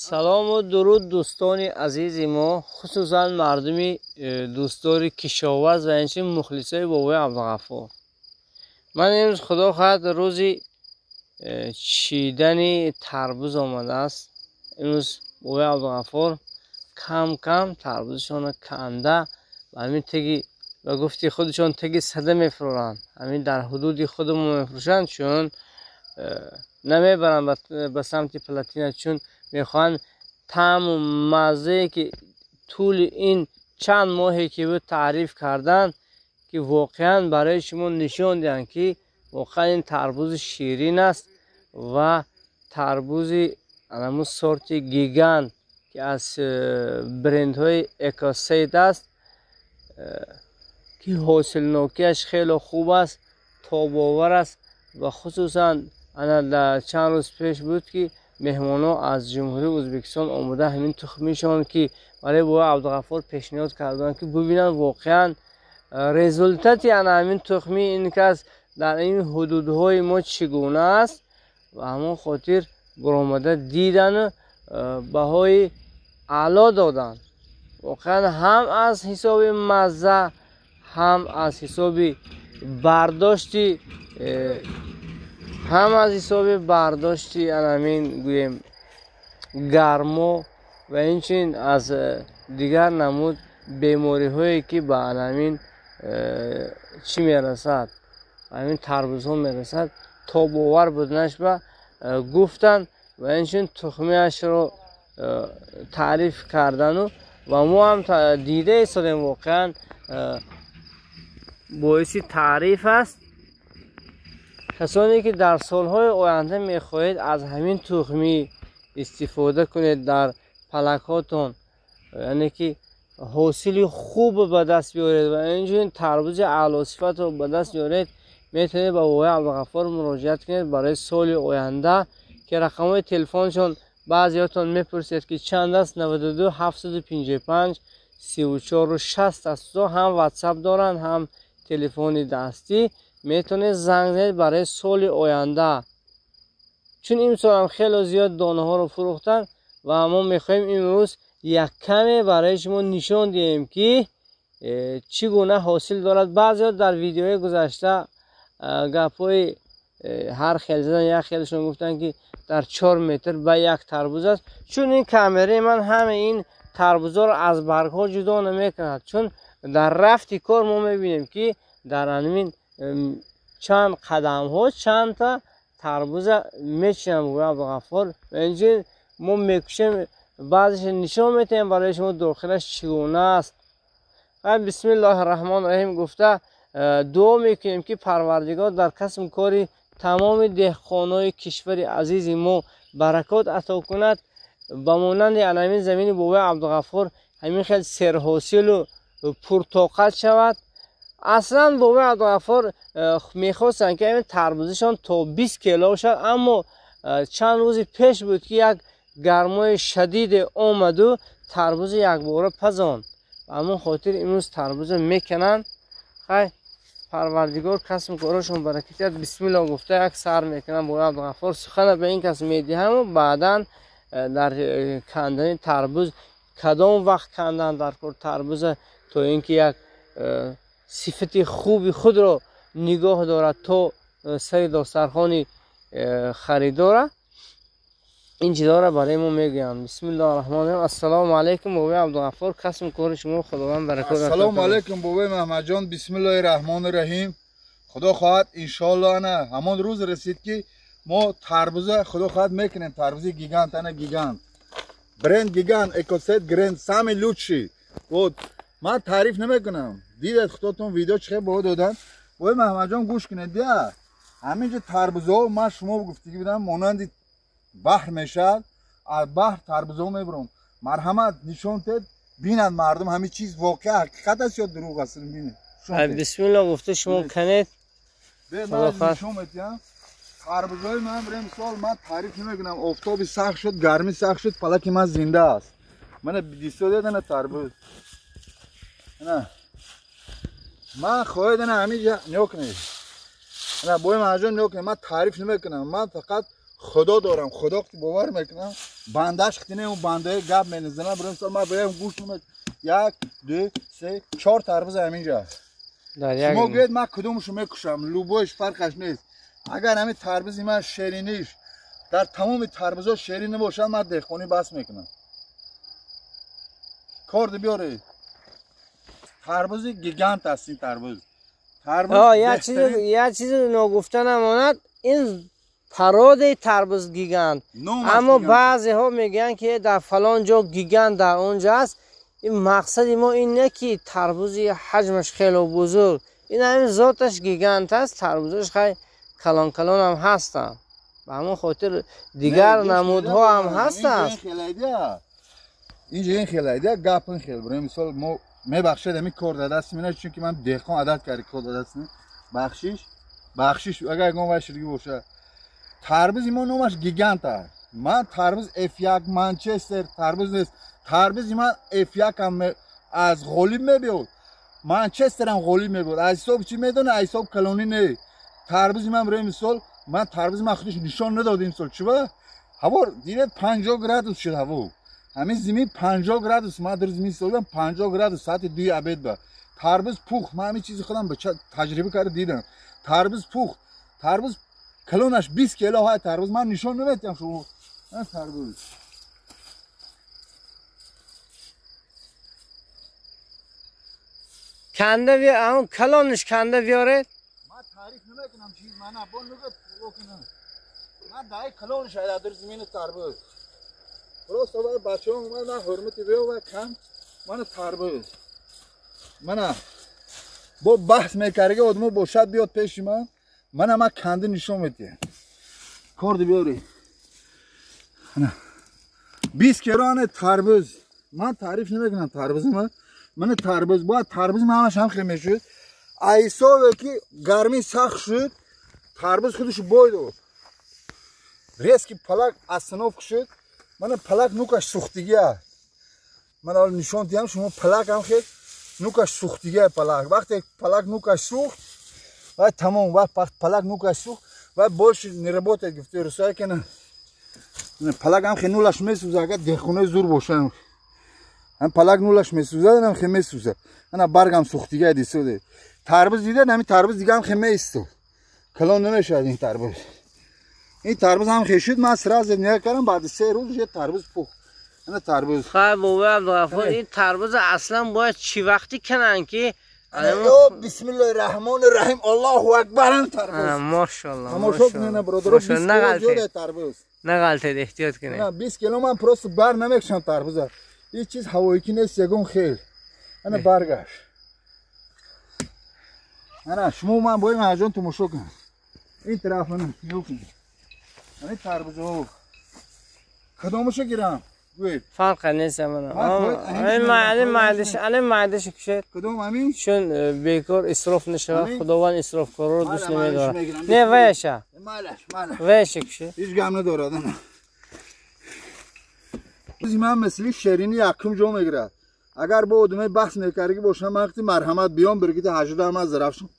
Салому дуруд, дӯстони азизи мо, хусусан мардуми дӯстдори кишоварз ва инчунин мухлисои бобои Абдуғаффор. Ман имрӯз, худо хоҳад, рӯзи чидани тарбуз омадааст. Имрӯз бобои Абдуғаффор кам кам тарбузашонро канда ба ҳамин теги, ба гуфти худашон, теги сада мефурӯранд. Ҳамин дар ҳудуди худамон мефурӯшанд, чун намебаранд ба самти Плотина, чун мехоҳанд таъму маззае, ки тӯли ин чанд моҳе ки буд таъриф карданд, ки воқеан барои шумо нишон диҳанд, ки воқеан ин тарбузи ширин аст ва тарбузи анамун сорти Гигант, ки аз брендҳои Экосед аст, ки ҳосилнокиаш хеле хуб аст, тобовар аст. Ва хусусан ана дар чанд рӯз пеш буд, ки меҳмонҳо аз Ҷумҳурии Ӯзбекистон омода, ҳамин тухмишон, ки барои бобои Абдуғаффор пешниҳод карданд, ки бубинанд, воқеан результати ана ҳамин тухми ин кас дар ин ҳудудҳои мо чӣ гуна аст. Ва ҳамон хотир баромада дидану баҳои аъло доданд. Воқеан ҳам аз ҳисоби мазза, ҳам аз ҳисоби бардошти, ҳам аз ҳисоби бардошти анамин, гӯем, гармо ва инчунин аз дигар намуд бемориҳое, ки ба анамин чӣ мерасад, ҳамин тарбузҳо мерасад, тобовар буданаш ба гуфтанд ва инчунин тухмиашро таъриф кардану ва мо ҳам дида истодем, воқеан боиси таъриф аст. Касоне ки дар солҳои оянда мехоҳед аз ҳамин тухмӣ истифода кунед дар палакҳотон, яъне ки ҳосили хуб ба даст биёред ва инчунин тарбузи аълосифатро ба даст биёред, метавонед ба бобои Абдуғаффор муроҷиат кунед барои соли оянда, ки рақамҳои телефоншон, баъзеҳотон мепурсед, ки чанд аст: 92 755 34 60 аст. Ҳам Ватсап доранд, ҳам телефони дастӣ. Метавонед занг занед барои соли оянда, чун имсолам хеле зиёд донаҳоро фурӯхтанд ва мо мехоҳем имрӯз як каме барои шумо нишон диҳем, ки чӣ гуна ҳосил дорад. Баъзеҳо дар видеои гузашта гапҳои ҳар хел задан. Як хелшон гуфтанд, ки дар 4 метр ба як тарбуз аст, чун ин камераи ман ҳама ин тарбузҳоро аз баргҳо ҷудо намекунад, чун дар рафти кор мо мебинем, ки дар ҳамин чанд қадамҳо чандта тарбуза мечинам. Абдуғаффор, инҷо мо мекушем, баъзеша нишон метаҳем барои шумо, дохилаш чӣ гуна аст. Бисмиллоҳи раҳмони раҳим гуфта, дуо мекунем, ки Парвардигор дар касбу кори тамоми деҳқонои кишвари азизи мо баракот ато кунад, ба монанди анамин замини бобои Абдуғаффор ҳамин хел серҳосилу пуртоқат шавад. Аслан бобои Абдуғаффор мехостанд, ки ҳамин тарбузишон то 20 кило шавад, аммо чанд рӯзи пеш буд, ки як гармои шадиде омаду тарбузи якбора пазонд. Ба ҳамон хотир имрӯз тарбуза мекунанд. Хай, Парвардигор касбу корашон баракат диҳад. Бисмилло гуфта, як сар мекунам. Бобои Абдуғаффор, сухана ба ин кас медиҳаму баъдан дар кандани тарбуз, кадом вақт кандан дар кор тарбуза, то ин ки як сифати хуби худро нигоҳ дорад то сари достархони харидора, ин чизҳоро барои мо мегӯянд. Бисмиллоҳи раҳмони раҳим. Ассалому алайкум, бобои Абдуғаффор, касбу кори шумо Худованд баракот. Ассалому алайкум, бобои Маҳмадҷон. Бисмиллоҳи раҳмони раҳим. Худо хоҳад, иншоалло, ана ҳамон рӯз расид, ки мо тарбуза, худо хоҳад, мекунем. Тарбузи Гигант, ана Гигант, бренд Гигант, Экосет бренд самый лучший. Вот ман таъриф намекунам, дидед худотон, видео чихе бо додан. Бобои Маҳмадҷон, гӯш кунед, бия ҳаминҷо тарбузҳо. Ман шумо гуфтагӣ будам, монанди баҳр мешавад, аз баҳр тарбузҳо мебурам. Марҳамат, нишон тед, бинад мардум, ҳамин чиз воқеа ҳақиқат аст ё дурӯғ аст, бинед. Бисмилла гуфта, шумо канед. Нишон метиҳам тарбузҳои ман. Бирем, мисол, ман таъриф намекунам. Офтоби сахт шуд, гармӣ сахт шуд, палаки ман зинда аст. Мана дистодед, ана тарбуз. Ана ман хоҳед, ана ҳаминҷа нигоҳ кунед. Ана, бобои Маҳмадҷон, нигоҳ кунед. Ман таъриф намекунам, ман фақат Худо дорам, Худо бовар мекунам. Бандаш хитине он бандаи гап менизанам. Барои мисол ман боям гӯш намед. 1 2 3 4 тарбуз ҳаминҷа. Шумо гӯед ман кудомашо мекушам, любойш фарқаш нест. Агар ҳамин тарбузи ман шириниш дар тамоми тарбузҳо ширин набошад, ман деҳқонӣ бас мекунам. Корд биёред. Тарбузи гигант аст ин тарбуз. Як чизи ногуфта намонад, ин пародаи тарбуз гигант. Аммо баъзеҳо мегӯянд ки дар фалон ҷо гигант дар он ҷо аст. Ин мақсади мо ин не ки тарбузи ҳаҷмаш хело бузург, ин ҳамин зоташ гигант аст, тарбузаш хай калон калон ҳам ҳастанд. Ба ҳамон хотир дигар намудҳо ҳам ҳастанд. Инҷа ин хелайдия гап ин хел. Барои мисол мо мебахшед ҳамин кор дар дасти мена, чунки ман деҳқон адат карди кор дар дасти мена. Бахшиш, бахшиш агар ягон вай шудагӣ бошад. Тарбузи мо номаш гигант аст. Ман тарбуз F1 Манчестер тарбуз нест. Тарбузи ман F1 ҳам аз ғолиб мебиёд, Манчестер ҳам ғолиб мебиёд. Аз ҳисоби чӣ медонӣ? Аз ҳисоби калонӣ не. Тарбузи ман барои мисол, ман тарбузи ман худаш нишон надод имсол. Чӣ ба? Ҳаво дидед 50 градус шуд ҳаво. Ҳамин зимин 50 градус, ман дар зимин истодам 50 градус соати 2 обед ба. Тарбуз пухт. Ман ҳамин чизи худам таҷриба карда дидам. Тарбуз пухт. Тарбуз калонаш 20 кило ҳай тарбуз. Ман нишон наметиҳам шумо. Ман тарбуз. Канда биё, ҳамон калонаш канда биёред. Ман таъриф намекунам чиз, ман бо нуга кунам. Ман дай калонаш ай дар зимини тарбуз. Просто вай бачаҳо омад, ман ҳурмати биё вай кам, мана тарбуз. Мана бо баҳс мекардаги одамо бошад биёд пеши ман, мана ман канда нишон медиҳам. Корди биёред. Ана 20 кило ана тарбуз. Ман таъриф намекунам тарбузи ман. Мана тарбуз, бояд тарбуз ҳамаш ҳам хел мешуд. Ҳисобе ки гармӣ сахт шуд, тарбуз худаш бой дод. Резки палак остановка шуд. Мана палак нукаш сӯхтагӣ аст. Ман ҳоло нишон диҳам шумо палак ҳам хел нукаш сӯхтагӣ аст палак. Вақте палак нукаш сӯхт, вай тамом, вақт палак нукаш сӯхт, вай больше не работает, гуфти русая ки палак ҳам хел нулаш месӯзад, агар деҳқонои зур бошанд. Ҳам палак нулаш месӯзад, ҳам хел месӯзад. Ана баргам сӯхтагӣ аст дисуде. Тарбуз дидед, ҳамин тарбуз дига ҳам хел меистод. Калон намешавад ин тарбуз. Ин тарбуз ҳам хел шуд, ман сразу нигоҳ кардам, баъди 3 рӯз уже тарбуз пухт. Ана тарбуз. Хай бобои Абдуғаффор, ин тарбуз аслан бояд чӣ вақте кананд ки бисмиллоҳи раҳмони раҳим, Аллоҳу акбар, ан тарбуз. Машаллоҳ. Тамошо кунед бародаро, 20 кило зиёд тарбуз. Нағалтед, эҳтиёт кунед. На, 20 кило ман просто бар намекушам тарбуза. Ҳеҷ чиз ҳавоикӣ нест, ягон хел. Ана баргаш. Ана шумо ман бояд маҳаҷон тамошо кунед. Ин тараф ана нигоҳ кунед. Ана тарбузҳо. Кадомашо гирам? Гӯед. Фарқ нест мана. Ана майдаш кушед. Кадом ҳамин? Чун бекор исроф нашавад, Худованд исрофкорро дӯст намедорад. Не, ваяша. Малаш, малаш. Ваяша кушед. Ҳеҷ гам надорад ана. Ман мисли ширинӣ якум ҷо мегирад. Агар бо одамои баҳс мекардагӣ бошам, ман вақти марҳамат биём биргиди 18 ман зарафшам.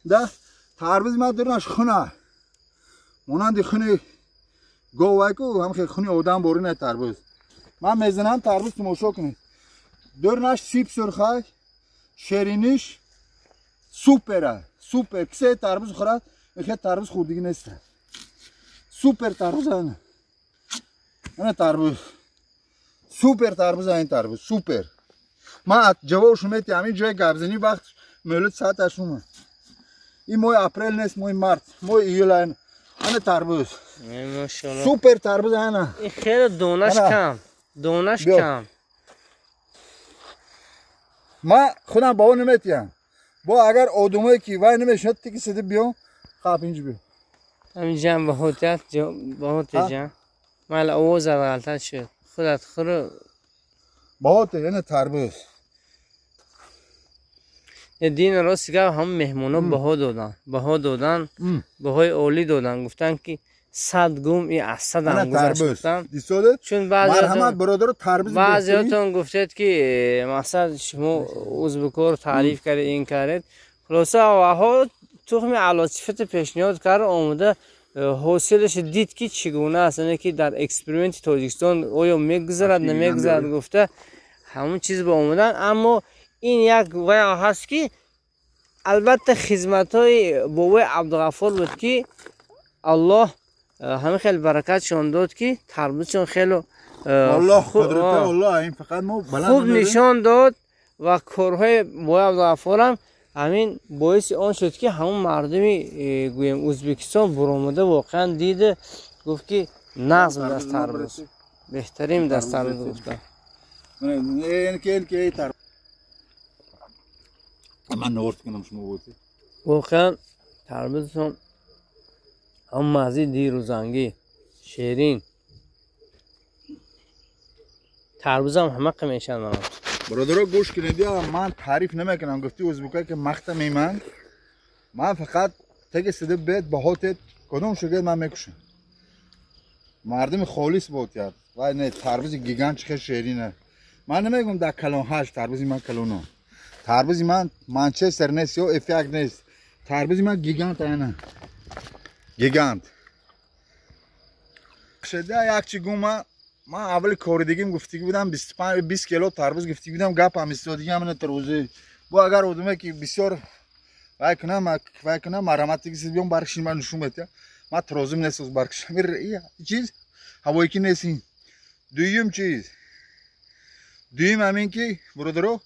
Да тарбузи ман дурнаш хуна. Монанди хуни говайку ҳам хел хуни одам борина тарбуз. Ман мезанам тарбуз тамошо кунед. Дурнаш сиб сурхай, шириниш супера, супер. Кисе тарбуз хӯрад, ин хел тарбуз хӯрдагӣ нест. Супер тарбуз ана. Ана тарбуз. Супер тарбуз ин тарбуз, супер. Ман ҷавобшо метиҳам, ҳамин ҷои гапзанӣ вақт мӯлуд соат 8. Ин моҳи апрел нест, моҳи март, моҳи июл. Ана тарбуз. Машаллоҳ. Супер тарбуз ана. Ин хеле донаш кам. Донаш кам. Ман худам баҳо наметиҳам. Бо агар одамое ки вай намешинад, тики сиди биё, қап инҷо биё. Ҳамин ҷам баҳотият, баҳоте ҷам. Майла овоз ғалтат шуд. Худат хӯру. Баҳоте, ана тарбуз. Дин рост гап, ҳам меҳмоно баҳо додан. Баҳо додан, баҳои олӣ додан. Гуфтанд ки 100 гум и аз 100 ҳам гузашт гуфтанд. Чун марҳамат бародаро тарбуз баъзеҳотон гуфтед ки мақсад шумо узбекоро таъриф кардед, ин кардед. Хулоса аваҳо тухми аълосифата пешниҳод кард, омода ҳосилаш дид ки чӣ гуна аст, яъне ки дар эксперименти Тоҷикистон оё мегузарад намегузарад гуфта ҳамон чиз ба омадан. Аммо ин як вая ҳаст ки албатта хизматҳои бобои Абдуғаффор буд ки Аллоҳ ҳамин хел баракатшон дод ки тарбузшон хеле хуб нишон дод ва корҳои бобои Абдуғаффорам ҳамин боиси он шуд ки ҳамон мардуми гӯем Ӯзбекистон буромада воқеан дида гуфт ки нағз будаст тарбуз, беҳтарин будаст тарбуз гуфта. Воқеан тарбузшон ҳам маззаи дирӯзангӣ ширин, тарбузам ҳамақа мешавад. Ман бародаро гӯш кунед, ман таъриф намекунам, гуфти ӯзбека ки махта меман, ман фақат теги сида бед баҳотед кадом шугед ман мекушам. Мардуми холис ботяд вай не тарбузи гигант чихе ширина. Ман намегум дар калон ҳашт тарбузи ман калоно, тарбузи ман Манчестер нест ё F1 нест, тарбузи ман гигант ана гигант. Шеда як чи гума ман аввали коридигим гуфтигӣ будам 25-20 кило тарбуз гуфтигӣ будам, гапам истодигӣ ҳамина тарбузи. Бо агар одаме ки бисёр вай кунам, вай кунам, марҳамат дигӣ биём баркшин, ман нишон метиҳам. Ман трозим нест баркшам. Чиз ҳавои ки нест ин. Дуюм чиз. Дуюм ҳамин ки бародаро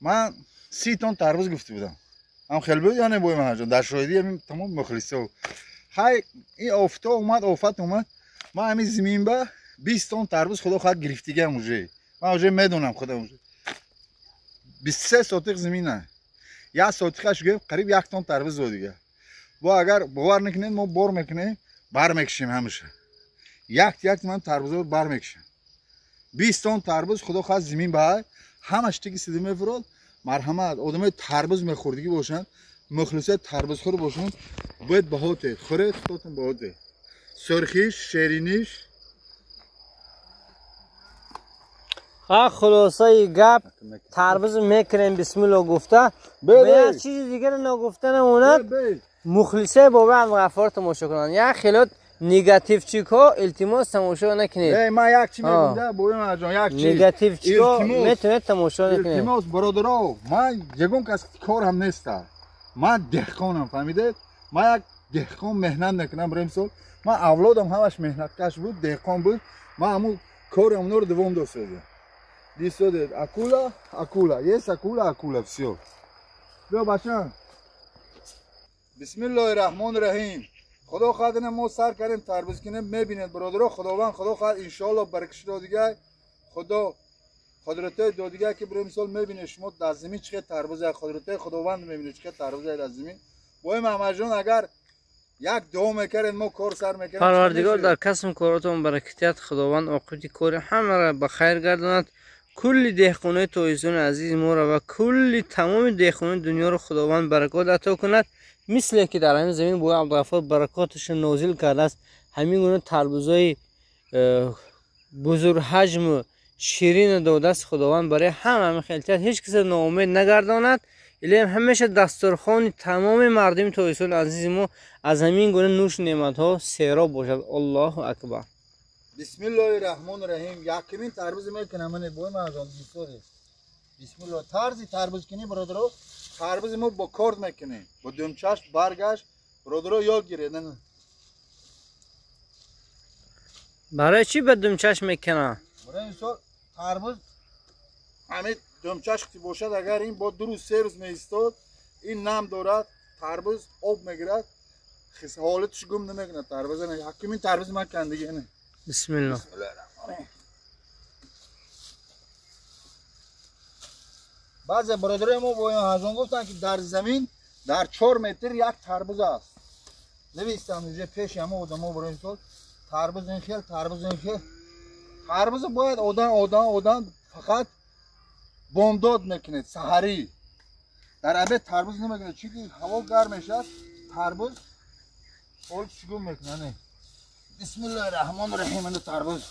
ман 30 тонн тарбуз гуфта будам. Ҳам хел буд ё не бой маҳаҷон? Дар шоҳидӣ ҳамин тамом мухлисо. Хай ин офто омад, офат омад. Ман ҳамин зимин ба 20 тонн тарбуз худо хоҳад гирифтигам уже. Ман уже медонам худам уже. 23 сотиқ зимина. Як сотиқаш гӯем қариб 1 тонн тарбуз додига. Бо агар бовар накунед мо бор мекунем, бар мекушем ҳамаша. Як як ман тарбузро бар мекушам. 20 тонн тарбуз худо хоҳад зимин ба ҳамаш тиги сиди мефурод. Марҳамат, одамои тарбуз мехӯрдигӣ бошанд, мухлисои тарбузхӯр бошанд, бояд баҳотед, хӯред, худотон баҳотед. Сурхиш, шириниш. Ха хулосаи гап тарбуз мекунем бисмилло гуфта. Як чизи дигаро нагуфта намонад. Мухлисои бобои Абдуғаффор тамошо кунанд. Як хелот негативчикҳо илтимос тамошо накунед. Ман як чи мегӯям да бобои маҳаҷон, як чи. Негативчикҳо метавонед тамошо накунед. Илтимос бародаро, ман ягон кас корам неста. Ман деҳқонам, фаҳмидед? Ман як деҳқон меҳнат мекунам барои мисол. Ман авлодам ҳамаш меҳнаткаш буд, деҳқон буд. Ман ҳамун кори ҳамонро давом достодам. Дистодед, акула, акула, есть акула, акула, всё. Биё бача. Бисмиллоҳи раҳмони раҳим. Худо хоҳад ина мо сар кардем тарбуз кунем, мебинед бародаро, Худованд худо хоҳад иншоалло баракаш додигай, Худо қудратҳои додигай ки барои мисол мебинед шумо дар замин чӣ қадр тарбуз аст, қудратҳои Худованд мебинед чӣ қадр тарбуз аст дар замин. Бо Маҳмадҷон агар як дуо мекардед мо кор сар мекардем. Парвардигор дар касбу коротон баракатият, Худованд оқибати кори ҳамаро ба хайр гардонад. Кулли деҳқонои тоҷикистони азизи моро ва кулли тамоми деҳқонои дунёро Худованд баракот ато кунад. Мисле ки дар ҳамин замин бобои Абдуғаффор баракоташро нозил кардааст, ҳамин гуна тарбузҳои бузургҳаҷму ширинро додааст Худованд барои ҳама ҳамин хелтият ҳеҷ касро ноумед нагардонад. Илоҳим ҳамеша дастурхони тамоми мардуми тоҷикистони азизи мо аз ҳамин гуна нӯшу неъматҳо сероб бошад. Аллоҳу акбар. Бисмиллоҳи раҳмони раҳим. Якумин тарбуз мекунам ман бобои маҳаҷон дистодед. Бисмиллоҳ. Тарзи тарбузкунӣ бародаро, тарбузи мо бо корд мекунем, бо думчашт баргашт. Бародаро ёд гиред. Барои чӣ ба думчашт мекунам? Барои мисол тарбуз ҳамин думчашт ки бошад, агар ин бо 2 рӯз 3 рӯз меистод, ин нам дорад, тарбуз об мегирад, ҳолаташ гум намекунад. Тарбуз якумин тарбуз ман кандигӣ. Бисмиллоҳ. Баъзе бародарои мо бо ҳазон гуфтанд ки дар замин дар 4 метр як тарбуз аст. Навистанд уже пеши ҳама одамо барои мисол тарбуз ин хел, тарбуз ин хел. Тарбуз бояд одам фақат бомдод мекунед, саҳарӣ. Дар обед тарбуз намекунед, чунки ҳаво гарм мешавад, тарбуз ҳолаташ гум мекунад. Бисмиллоҳи раҳмони раҳим. Ин тарбуз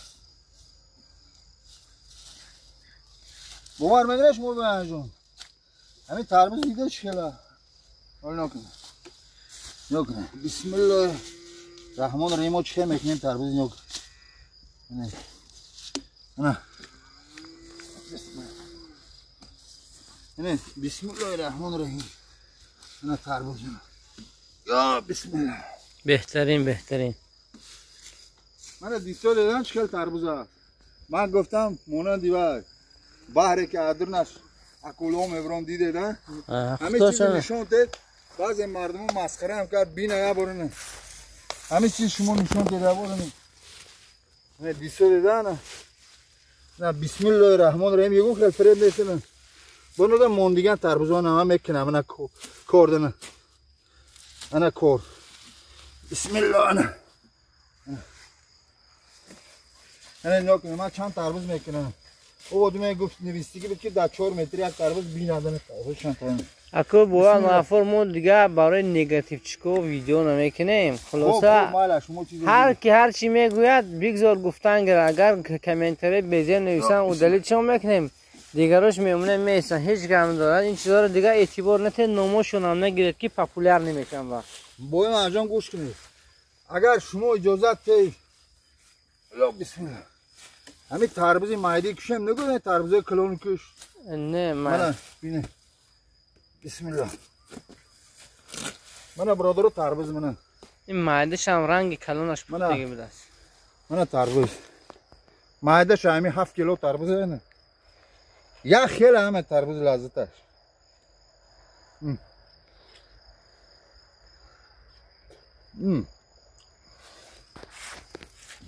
бовар мекунед шумо баҳаҷон? Ҳамин тарбуз дида чӣ хела? Ҳол накунед, накунед. Бисмиллоҳ. Раҳмон раҳим, мо чӣ мекунем тарбуз нёк. Ана. Ина бисмиллоҳир раҳмонир раҳим. Ана тарбуз. Ё бисмиллоҳ. Беҳтарин, беҳтарин. Мана дисто дидам чӣ хел тарбуз аст. Ман гуфтам монанди вай баҳре ки адрнаш акуло меброн дидед, а? Ҳамин чиз нишон дед. Баъзе мардумо масхара ҳам кард, бина я борина. Ҳамин чиз шумо нишон дед, борина. Не дисто дида на. На бисмиллоҳир раҳмонир раҳим, ягон хел фиреб нест. Бонуда мондиган тарбузон ҳама мекунам, ана кордана. Ана кор. Бисмиллоҳ ана. Ана нигоҳ кунед, ман чанд тарбуз мекунам. О одаме гуфт навистагӣ буд ки дар 4 метр як тарбуз бинадана тарбуз чанд та. Ако бо Ғафур мо дигар барои негативчико видео намекунем. Хулоса ҳар ки ҳар чӣ мегӯяд бигзор гуфтан гирад. Агар комментарий безер нависанд удалить мекунем. Дигарош мемонанд меистанд, ҳеҷ гап надорад. Ин чизҳоро дигар эътибор натиҳед, номошонам нагиред ки популяр намешаванд вақт. Бои Маҳҷон гӯш кунед. Агар шумо иҷозат диҳед, ё бисмиллоҳ. Ҳамин тарбузи майдӣ кушем, нагӯед тарбузои калон куш. Не, ман бинед. Бисмиллоҳ. Мана бародаро тарбуз мана. Ин майдашам ранги калонаш пухтагӣ будааст. Мана тарбуз. Майдаш ҳамин 7 кило тарбуз ана. Як хел ҳама тарбуз лаззаташ.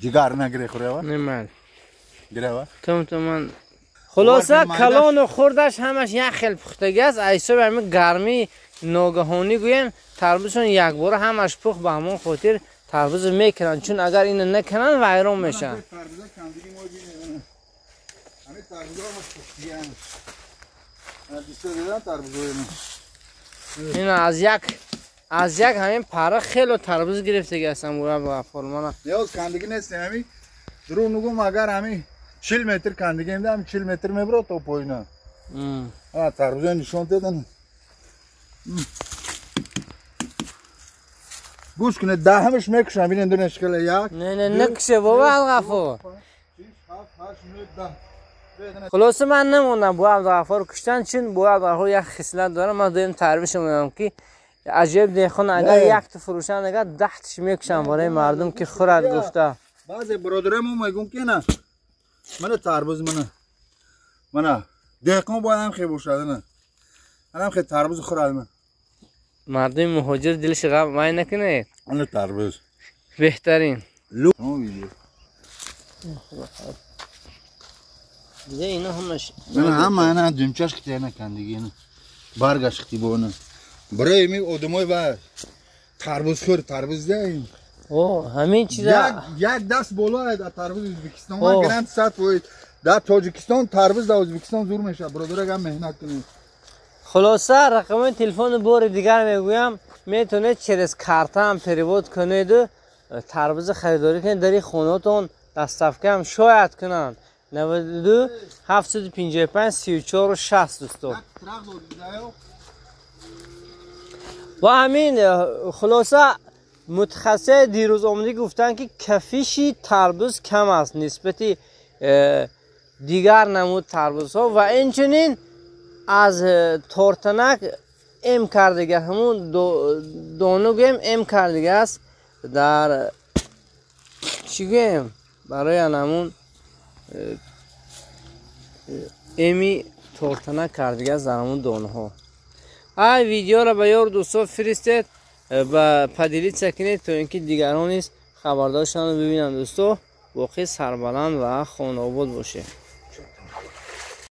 Ҷигар нагире хӯрева? Не, ман. Гирева? Том томан. Хулоса калону хурдаш ҳамаш як хел пухтагӣ аст. Аз ҳисоби ҳамин гармии ногаҳонӣ гӯем тарбузшон якбора ҳамаш пухт, ба ҳамон хотир тарбузро мекунанд, чун агар ино накунанд вайрон мешаванд. Ин аз як ҳамин пара хело тарбуз гирифтагӣ ҳастам. Ғафур мана ниёз кандагӣ нестем. Ҳамин дурӯғ нагӯм, агар ҳамин 40 метр кандагием, ҳамин 40 метр мебарад то поина. Тарбузо нишон дедан. Гӯш кунед, даҳамаш мекушам. Бинед дунешкала як. Не, не, накуше бобо Ғафур. Хулоса ман намондам бо Абдуғаффор куштан, чун бо Абдуғаффор як хислат дорам. Ман доим тарбиш мекунам ки аҷиб деҳқон агар якта фурӯшанд, агар 10 таш мекушанд барои мардум ки хӯрад гуфта. Баъзе бародарам мегӯм ки на мана тарбуз мана мана деҳқон бояд ҳам хел бошад, на ҳам хел тарбуз хӯрад. Ман мардуми муҳоҷир дилаш ғам май накунед. Ана тарбуз беҳтарин. Дига ино ҳамаш ҳама ана думчаш хити ана кандиги ана баргаш хити бо ана барои ми одамои ва тарбузхӯр тарбуз да о ҳамин чиза як даст боло аз тарбуз Ӯзбекистон. Ман гарант 100% дар Тоҷикистон тарбуз дар Ӯзбекистон зур мешавад. Бародар, агар меҳнат кунед. Хулоса рақами телефони бори дигар мегӯям, метавонед через карта ҳам перевод кунеду тарбуза харидорӣ кунед, дар хонаатон доставка ҳам шояд кунанд. 92 755 34 60 дӯсто. Ва ҳамин хулоса мутахассиси дирӯз омадӣ гуфтанд ки кафиши тарбуз кам аст нисбати дигар намуд тарбузҳо ва инчунин аз тортанак эм кардага, ҳамун дону гӯем эм кардага аст дар чӣ гӯем барои ҳамун эми тортанак кардага аст дар ҳамун донаҳо. Ай видеоро ба ёру дӯстон фиристед, ба поделиться кунед то ин ки дигарон низ хабардор шаванд бибинанд. Дӯсто, боқӣ сарбаланд ва хонаобод бошед.